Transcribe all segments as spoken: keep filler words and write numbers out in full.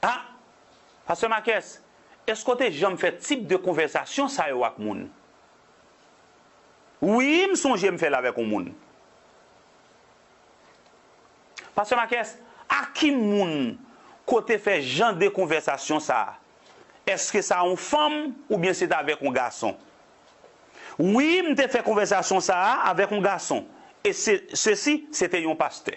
Ah, Pastè Marques, èske w te janm fè tip de konvèsasyon sa yo ak moun? Wi, m sonje m fè l avèk yon moun. Pastè Marques, a ki moun ke w te fè jan de konvèsasyon sa a? Èske sa yon fanm oubyen se t avèk yon gason? Wi, m te fè konvèsasyon sa a avèk yon gason. E se, sesi, se te yon pastè.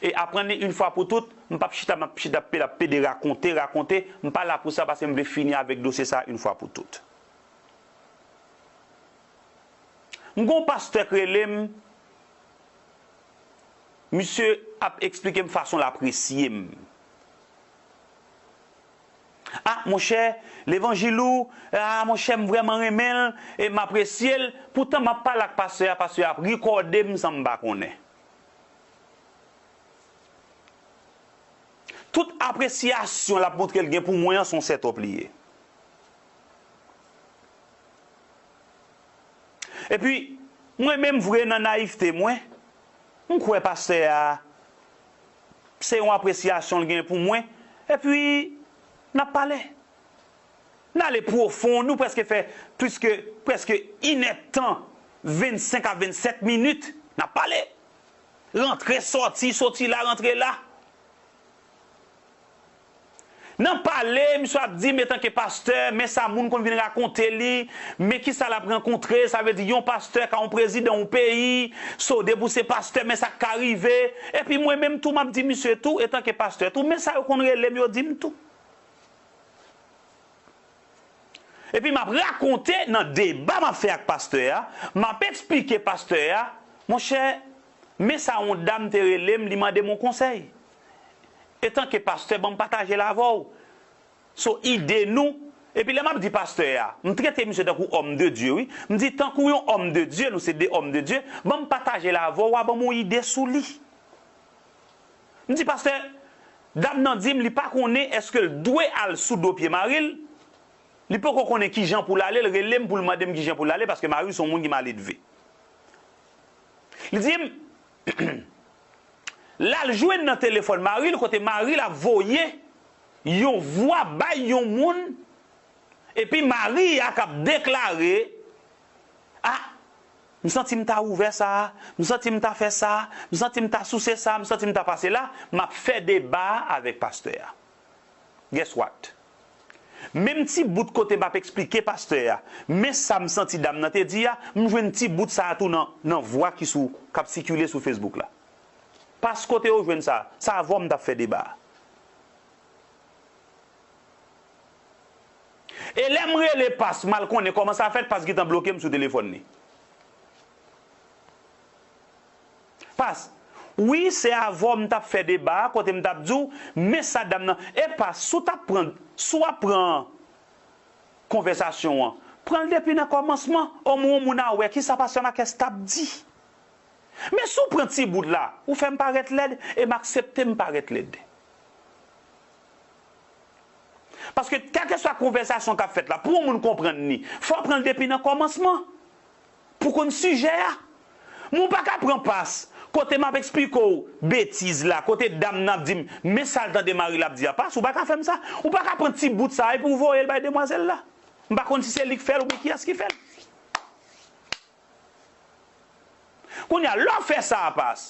E aprann li yon fwa pou tout, m p ap chita, m ap chita pede, ap pede rakonte, rakonte, m pa la pou sa paske m vle fini avèk dosye sa yon fwa pou tout. M gon pastè k rele m, misye ap eksplike m fason l apresye m. Ah, monchè, levanjil ou, ah, monchè, m vrèman renmen l, e m apresye l. Poutan, m ap pale ak pastè a, pastè a ap rekòde m san m pa konnen. Tout apresyasyon l ap montre l gen pou mwen an, se yon set up li ye. Epi, mwen menm vre nan nayivte mwen, m kwè pastè a, se yon apresyasyon l gen pou mwen, epi, n ap pale. N ale pwofon, nou prèske fè plis ke, prèske inèdtan, vennsenk a vennsèt minit, n ap pale. Rantre, sòti, sòti la, rantre la. Nan pale, misye ap di m, etanke pastè, men sa moun konn vin rakonte li, men kisa l ap rankontre, sa vle di yon pastè ka yon prezidan yon peyi, so depi w se pastè, men sa k ka rive. Epi mwen menm tou, m ap di misye tou, etanke pastè tou, men sa yo konn rele m, yo di m tou. Epi m ap rakonte nan deba m ap fè ak pastè a, m ap eksplike pastè a, monchè, men sa yon dam te rele m, li mande m yon konsèy. Etanke pastè, ban m pataje l avè w. So, ide nou, epi lè m ap di pastè a, m trete misye tankou homme de Dieu, wi. M di, tankou yon homme de Dieu, nou se de homme de Dieu, ban m pataje l avè w, w a ban m yon ide sou li. M di, pastè, dam nan di m li pa konnen èske l dwe al sou do pye mari l. Li poko konnen kijan pou l ale, l rele m pou l mande m kijan pou l ale, paske mari l se yon moun ki maledve. Li di m, l al jwenn nan telefòn mari l, kote mari l ap voye yon vwa bay yon moun, epi mari a k ap deklare, ah, m santi m ta ouvè sa, m santi m ta fè sa, m santi m ta souse sa, m santi m ta pase la, m ap fè deba a avèk pastè a. Guess what? Menm ti bout kote m ap eksplike pastè a, men sa m santi dam nan te di a, m jwenn ti bout sa a tou nan, nan vwa ki sou, k ap sikile sou Facebook la. Pas, kote w jwenn sa? Sa avè w m t ap fè deba a. E lè m rele pas, m al konnen kòman sa fèt, pas gentan bloke m sou telefòn li. Pas, wi, se avè w m t ap fè deba a, kote m t ap di w, men sa dam nan, e pas, si w t ap pran, si w ap pran konvèsasyon an, pran l depi nan kòmansman, omwen yon moun a wè kisa pastè Marques t ap di. Men si w pran ti bout la, ou fè m parèt lèd, e m aksepte m parèt lèd. Paske kèlkeswa konvèsasyon k ap fèt la, pou yon moun konprann li, fò w pran l depi nan kòmansman. Pou konn sijè a. Men w pa ka pran pas, kote m ap eksplike w betiz la, kote dam nan ap di m, men sa l tande mari l ap di a, pas, ou pa ka fè m sa. Ou pa ka pran ti bout sa a epi w voye l bay demwazèl la. M pa konn si se li k fè l oubyen kiyès ki fè l. Kounye a, lè w fè sa a, pas,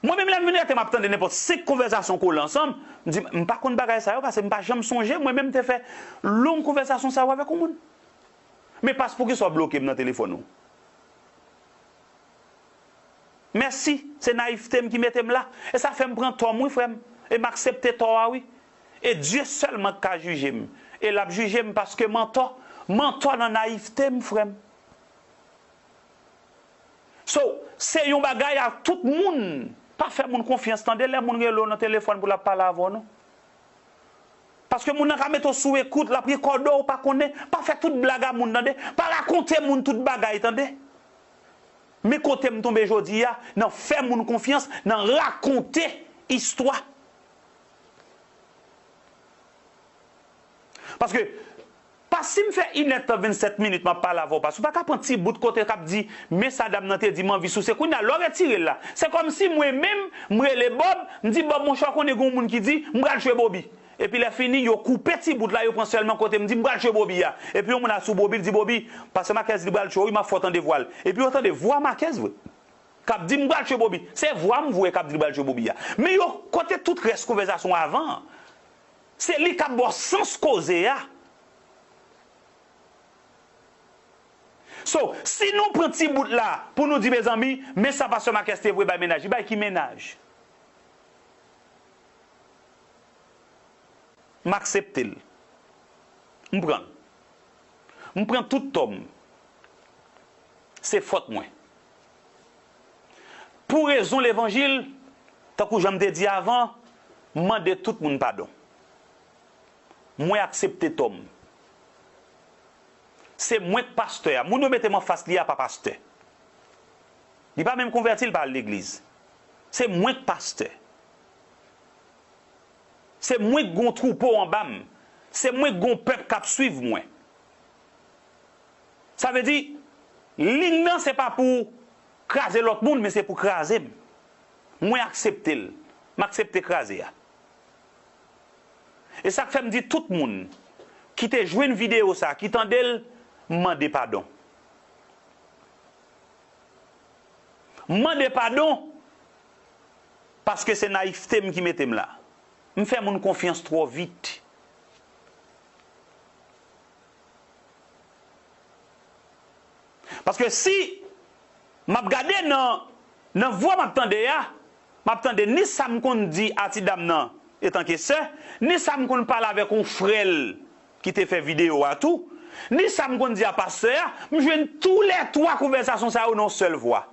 mwen menm lè m vin rete m ap tande nenpòt senk konvèsasyon kole ansanm, m di, m pa konn bagay sa yo, paske m pa janm sonje mwen menm te fè long konvèsasyon sa yo avèk yon moun. Men pas, poukisa w bloke m nan telefòn ou? Mèsi, se nayivte m ki mete m la. E sa fè m pran tò m wi, frè m. E m aksepte tò a wi. E Dye sèlman k ka jije m. E l ap jije m paske m antò. M antò nan nayivte m, frè m. So, se yon bagay a tout moun. Pa fè moun konfyans, tande, lè moun rele w nan telefòn pou l ap pale avè w, non. Paske moun nan ka mete w sou ekout, l ap rekòde w, ou pa konnen. Pa fè tout blag a moun, tande. Pa rakonte moun tout bagay, tande. Men kote m tonbe jodi a, nan fè moun konfyans, nan rakonte istwa. Paske Si m fè inèdtan vennsèt minit m ap pale avè w, pastè, ou pa ka pran ti bout kote k ap di, men sa dam nan te di m anvi souse. Kounye a, lè w retire l la, se kòmsi mwen menm, m rele Bòb, m di, Bòb, monchè, w konnen gen yon moun ki di, m pral tchwe Bobi. Epi lè fini, yo koupe ti bout la, yo pran sèlman kote m di, m pral tchwe Bobi a. Epi yon moun asou Bobi, l di, Bobi, pastè Marquez di l pral tchwe w, wi, m ap fè w tande vwa l. Epi yo tande vwa Marquez vre. K ap di, m pral tchwe Bobi. Se vwa m voye k ap di l pral tchwe Bobi a. Men yo, kote tout rès konvèsasyon avan an? Se li k ap ba w sans koze a. So, si nou pran ti bout la pou nou di, mezanmi, men sa pastè Marquez te voye bay mennaj li, bay ki mennaj? M aksepte l. M pran l. M pran tout tò m. Se fòt mwen. Pou rezon levanjil, tankou jan m te di avan, m mande tout moun padon. Mwen aksepte tò m. Se mwen k pastè a. Moun yo mete m anfas li a pa pastè. Li pa menm konvèti, li pa al legliz. Se mwen k pastè. Se mwen k gon twoupo anba m. Se mwen k gon pèp k ap swiv mwen. Sa vle di, liy nan se pa pou kraze lòt moun, men se pou kraze m. Mwen aksepte l. M aksepte kraze a. E sa k fè m di tout moun ki te jwenn videyo sa, ki tande l, m mande padon. M mande padon paske se nayifte m ki mete m la. M fè moun konfyans twò vit. Paske si m ap gade nan, nan vwa m ap tande a, m ap tande ni sa m konn di a ti dam nan etanke sè, ni sa m konn pale avèk yon frè l ki te fè videyo a tou, ni sa m konn di a pastè a, m jwenn toulètwa konvèsasyon sa yo nan yon sèl vwa.